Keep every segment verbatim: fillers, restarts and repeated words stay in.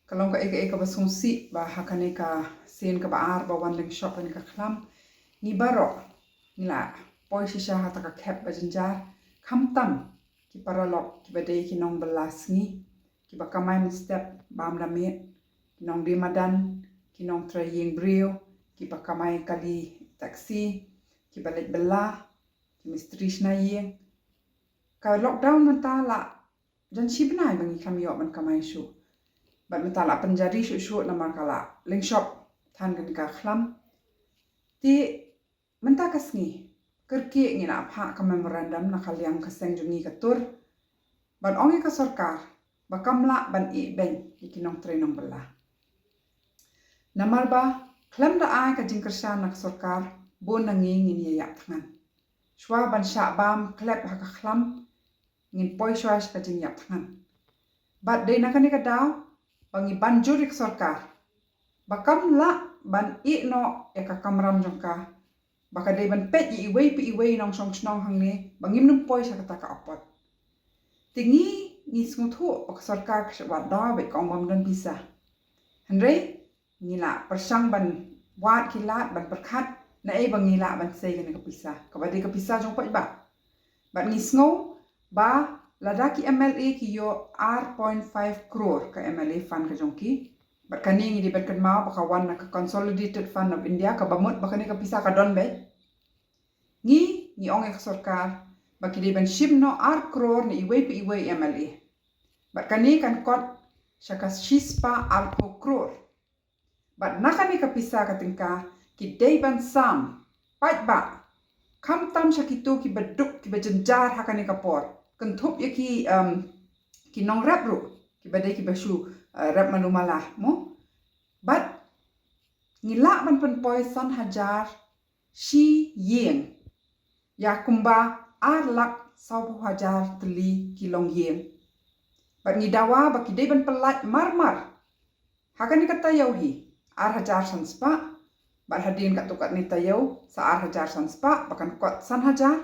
Ka long kaei kaei kaba sngewsih ba ha kane ka sien kaba ar ba wan lyngshop kane ka khlam, ngi baroh ngi la poi shisha ha kata ka khep ba jynjar, khamtam ki paralok kiba dei ki nongbylla sngi, kiba kamai mynstep bam da miet, ki nongdie madan, ki nongtrei ïing briew, kiba kamai kali taxi, kiba leit bylla, ki mistri shna ïing. Ka lockdown mynta la jan shi bnai ba ngi khlem ïoh ban kamai shuh. Bad mynta la pynjari shuh shuh namar ka la lyngshop than kane ka khlam. Te mynta ka sngi kyrkieh ngi la phah ka memorandum na ka liang ka seng jong ngi ka tur, ban ong ïa ka sorkar ba kam lah ban ïeh beiñ ïa ki nongtrei nongbylla. Namar ba khlem da ai ka jingkyrshan na ka sorkar, bun na ngi ngin ïa ïap thngan. Shuwa ban shah bam khlep ha ka khlam, ngin poi shuwa sha ka jingïap thngan. Bad dei na kane ka daw ba ngi ban jur ïa ka sorkar ba kam lah ban ïeh noh ïa ka kamram jong ka, ba ka dei ban peit ïa iwei pa iwei nongshong shnong hangne ba ngim nym poi sha kata ka apot. Te ngi, ngi sngewthuh ba ka sorkar ka shah wad daw bad ka ong bym don pisa. Hynrei ngi la pyrshang ban wad ki lad ban pyrkhat naei ba ngi lah ban sei kane ka pisa, kaba dei ka pisa jong paidbah. Bad ngi sngew ba lada ki M L A ki ïoh ar point five crore ka M L A fund ka jong ki, bad kane ngi dei ban kynmaw ba ka wan na ka Consolidated Fund of India, kaba mut ba kane ka pisa ka don beit. Ngi, ngi ong ïa ka sorkar ba ki dei ban shim noh ar crore na iwei pa iwei M L A. Bad kane kan kot sha ka shispah arphew crore. Bad na kane ka pisa ka tyngka ki dei ban sam paidbah, khamtam sha kito kiba duk kiba jynjar ha kane ka por, kynthup ïa ki, um, ki nongrep ruh, kiba dei kiba shu, uh, rep malu mala mo. Bad ngi lah ban pynpoi san hajar shi ïing ïa kumba ar lak sawphew hajar tylli ki longïing. Bad ngi dawa ba ki dei ban pyllait marmar ha kane ka taïew hi ar hajar san spah, bad hadien katto katne taïew sa ar hajar san spah ba kan kot san hajar.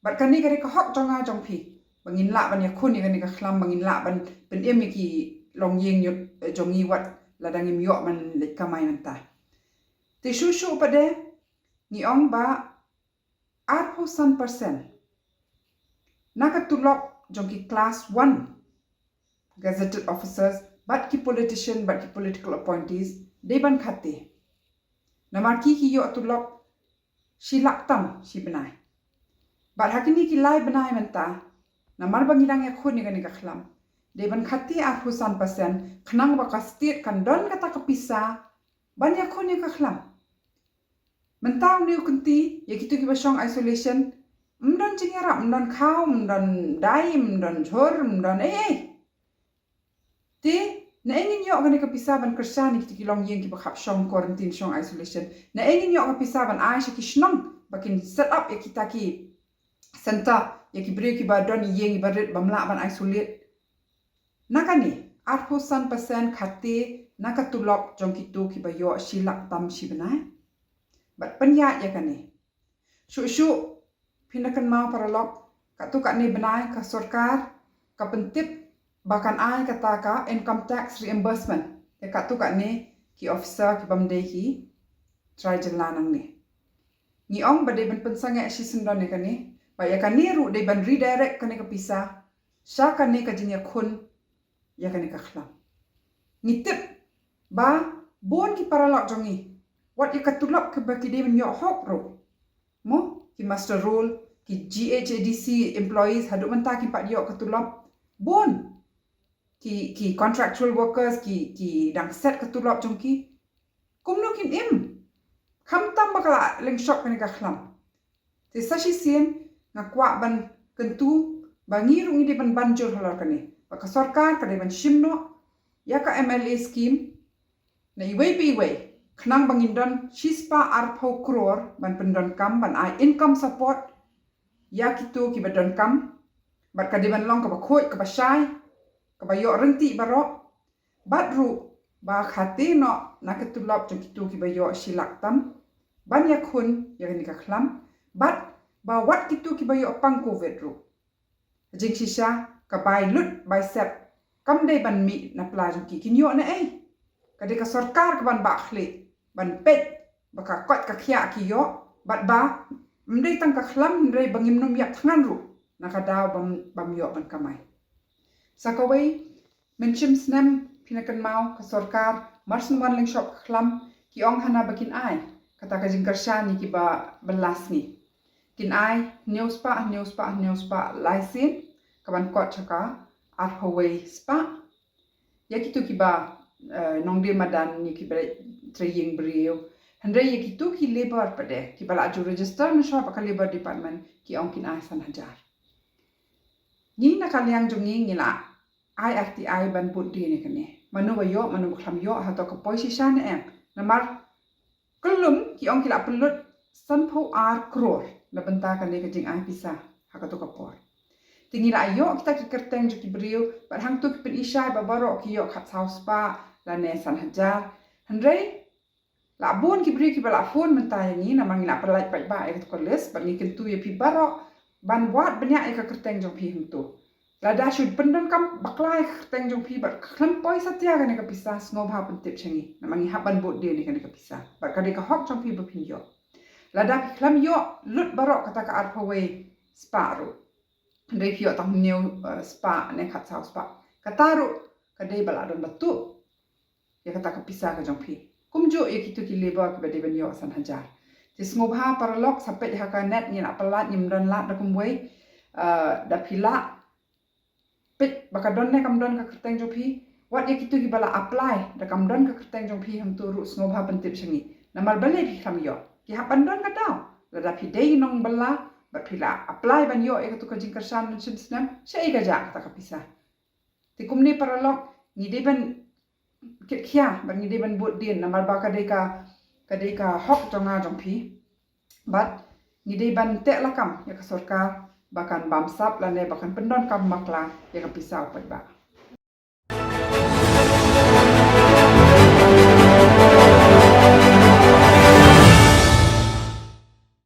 Bad kane ka dei ka hok jong nga jong phi ba ngin lah ban ïakhun ïa kane ka khlam, ba ngin lah ban pynim ïa ki longïing jong ngi wat lada ngim ïoh ban leit kamai mynta. Te shuh shuh pat de ngi ong ba arphew san percent na ka tulop jong ki class one gazetted officers bad ki politician bad ki political appointees dei ban khate. Namar ki ki ïoh tulop shi lak tam shi bnai. Bad ha kine ki lai bnai mynta, namar ba ngi dang ïakhun ïa kane ka khlam, dei ban khate arphew san percent khnang ba ka state kan don kata ka pisa ban ïakhun ïa ka khlam. Mynta une u kynti ïa kito kiba shong isolation, ym don jingïarap, ym don khaw, ym don dai, ym don jhur, ym don ei ei. Te naei ngin ïoh kane ka pisa ban kyrshan ïa kito ki longïing kiba khap shong quarantine, shong isolation? Naei ngin ïoh ka pisa ban ai sha ki shnong ba kin set up ïa kita ki center ïa ki briew kiba don ïing iba rit bym lah ban isolate? Na kane arphew san percent khate na ka tulop jong kito kiba ïoh shi lak tam shi bnai. Bad pynïaid ïa kane, shuh shuh phin da kynmaw paralok, katto katne bnai ka sorkar ka pyntip ba kan ai kata ka income tax reimbursement ïa katto katne ki officer ki bym dei ki trai jylla nangne. Ngi ong ba dei ban pynsangeh shisyndon ïa kane, ba ïa kane ruh dei ban redirect kane ka pisa sha kane ka jingïakhun ïa kane ka khlam. Ngi tip ba bun ki paralok jong ngi, wat ïa ka tulop kaba ki dei ban ïoh hok ruh, mo, ki muster roll, ki G H A D C employees haduh mynta kim pat ïoh ka tulop. Bun ki, ki contractual workers ki, ki dang set ka tulop jong ki. Kumno kin im? Khamtam ba ka la lyngshop kane ka khlam. Te sa shisien nga kwah ban kyntu ba ngi ruh ngi dei ban ban jur halor kane, ba ka sorkar ka dei ban shim noh ïa ka M L A scheme na iwei pa iwei, khnang ba ngin don shispah arphew crore ban pyndonkam, ban ai income support ïa kito kiba donkam, bad ka dei ban long kaba khuid kaba shai, kaba ïoh rynti baroh. Bad ruh ba khate noh na ka tulop jong kito kiba ïoh shi lak tam ban ïakhun ïa kane ka khlam, bad ba wat kito kiba ïoh pang covid ruh. Jingshisha ka bai lut bai sep kam dei ban mih na pla jong ki, kin ïoh na ei? Ka dei ka sorkar ka ban bah khlieh, ban peit ba ka koit ka khiah ki ïoh, bad ba ym dei tang ka khlam, hynrei ba ngim nym ïap thngan ruh na ka daw bam, bam ïoh ban kamai. Sa kawei, mynshim snem phi na kynmaw ka sorkar mar shu wan lyngshop ka khlam, ki ong hana ba kin ai kata ka jingkyrshan ïa kiba bylla sngi. Kin ai hynñiew spah, hynñiew spah, hynñiew spah lai sien, ka ban kot sha ka arphew wei spah ïa kito kiba, eh, nongdie madan, ïa kiba trei ïing briew. Hynrei ïa kito ki labour pat de, kiba la ju register mynshuwa bad ka Labour Department, ki ong kin ai san hajar. Ngi na ka liang jong ngi, ngi la ai R T I ban bud dien ïa kane. Mano ba ïoh, mano ba khlem ïoh, hato ka poi shisha ne em? Namar kyllum ki ong ki la pynlut sanphew ar klur na bynta kane ka jingai pisa ha kato ka por. Te ngi la ïoh kita ki kyrteng jong ki briew, bad hangto ki pynishai ba baroh ki ïoh khatsaw spah lane san hajar. Hynrei la bun ki briew kiba la phone mynta ïa ngi, namar ngi la pyllait paidbah ïa kato ka list, bad ngi kyntu ïa phi baroh ban wad bniah ïa ka kyrteng jong phi hangto. Lada shu pyndonkam bakla ïa ka kyrteng jong phi bad khlem poi satia kane ka pisa, sngewbha pyntip sha ngi, namar ngi hap ban bud dien ïa kane ka pisa, bad ka dei ka hok jong phi ba phin ïoh. Lada phi khlem ïoh lut baroh kata ka arphew wei spah ruh, hynrei phi ïoh tang hynñiew, eh, spah ne khatsaw spah, kata ruh ka dei ba la don ba tuh ïa kata ka pisa ka jong phi. Kumjuh ïa kito ki labour kiba dei ban ïoh san hajar. Te sngewbha paralok, sa peit ha ka net, ngi la pyllait, ngim don lad da kumwei. Eh, da phi lah peit ba ka don ne kam don ka kyrteng jong phi. Wat ïa kito kiba la apply da kam don ka kyrteng jong phi hangto ruh, sngewbha pyntip sha ngi, namar balei phi khlem ïoh? Ki hap ban don ka daw. Lada phi dei nongbylla bad phi la apply ban ïoh ïa kato ka jingkyrshan mynshim snem, shaei ka jah kata ka pisa? Te kumne paralok, ngi dei ban kit khia bad ngi dei ban bud dien, namar ba ka dei ka, ka dei ka hok jong nga jong phi. Bad ngi dei ban teh lakam ïa ka sorkar ba kan bamsap lane ba kan pyndonkam bakla ïa ka pisa u paidbah.